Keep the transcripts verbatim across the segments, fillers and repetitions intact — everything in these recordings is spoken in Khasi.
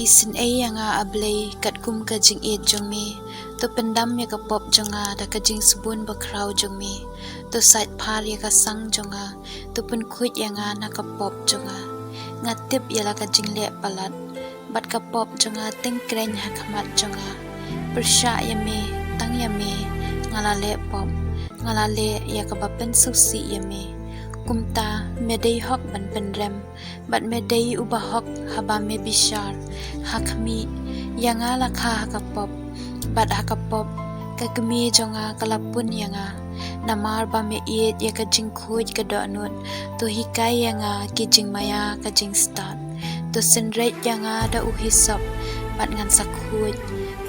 Isynei ïa nga, A Blei, katkum ka jingïeit jong me. To pyndam ïa ka pop jong nga da ka jingsbun bakhraw jong me. To sait phar ïa ka sang jong nga. To pynkhuid ïa nga na ka pop jong nga. Nga tip ïa la ka jingleh palat, bad ka pop jong nga teng kren ha khmat jong nga. Pyrshah ïa me, tang ïa me nga la leh pop. Nga la leh ïa kaba pynsngewsih ïa me. Kumta me dei hok ban pynrem, bad me dei uba hok haba me bishar. Ha khmih, ïa nga la kha ha ka pop, bad ha ka pop ka kmie jong nga ka la pun ïa nga. Namar ba me ïeit ïa ka jingkhuid ka dohnud, to hikai ïa nga ki jingmaïa ka jingstad. To synreit ïa nga da u hisop, bad ngan sa khuid.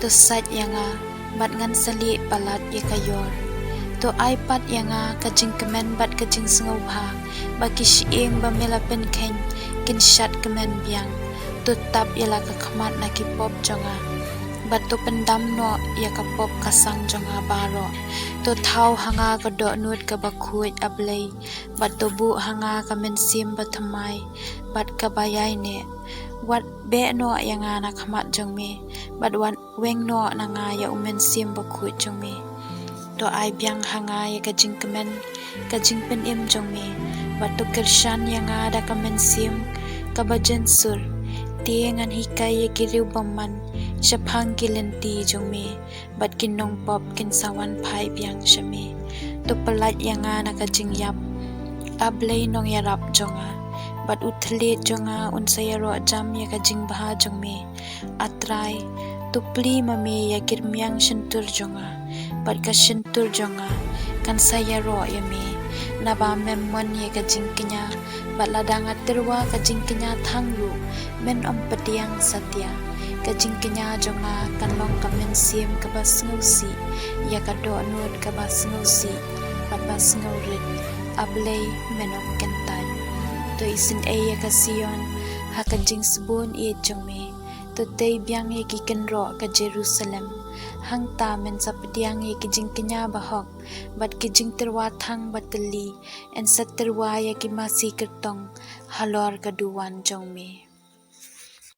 To sait ïa nga, bad ngan sa lieh palat ïa ka ïor. To ai pat ïa nga ka jingkmen bad ka jingsngewbha, ba ki shyieng ba me la pynkheiñ kin shad kmen biang. To tap ïa la ka khmat na ki pop jong nga, bad to pyndam noh ïa ka pop ka sang jong nga baroh. To thaw ha nga ka dohnud kaba khuid, A Blei, bad to buh ha nga ka mynsiem bathymmai bad kaba ïaineh. Wat beh noh ïa nga na khmat jong me, bad wat weng noh na nga ïa u Mynsiem Bakhuid jong me. To ai biang ha nga ïa ka jingkmen ka jingpynim jong me, bad to kyrshan ïa nga da ka mynsiem kaba jynsur. Te ngan hikai ïa ki riewbymman shaphang ki lynti jong me, bad ki nongpop kin sa wan phai biang sha me. To pyllait ïa nga na ka jingïap, A Blei Nongïarap jong nga, bad u thylliej jong nga un sa ïaroh jam ïa ka jingbha jong me. A Trai, to plie ma me ïa ki rmiang shyntur jong nga, bad ka shyntur jong nga kan sa ïaroh ïa me. Naba mem mon ïa ka jingkñia, bad lada nga tyrwa ka jingkñia thang ruh, men ym pdiang satia. Ka jingkñia jong nga kan long ka mynsiem kaba sngewsih ïa ka dohnud kaba sngewsih bad ba sngewrit. A Blei, men ym kyntait. To isynei ïa ka Sion ha ka jingsbun ïeit jong me. To tei biang ïa ki kynroh ka Jerusalem. Hangta men sa pdiang ïa ki jingkñia bahok, bad ki jingtyrwa thang batylli. Yn sa tyrwa ïa ki masi kyrtong halor ka duwan jong me.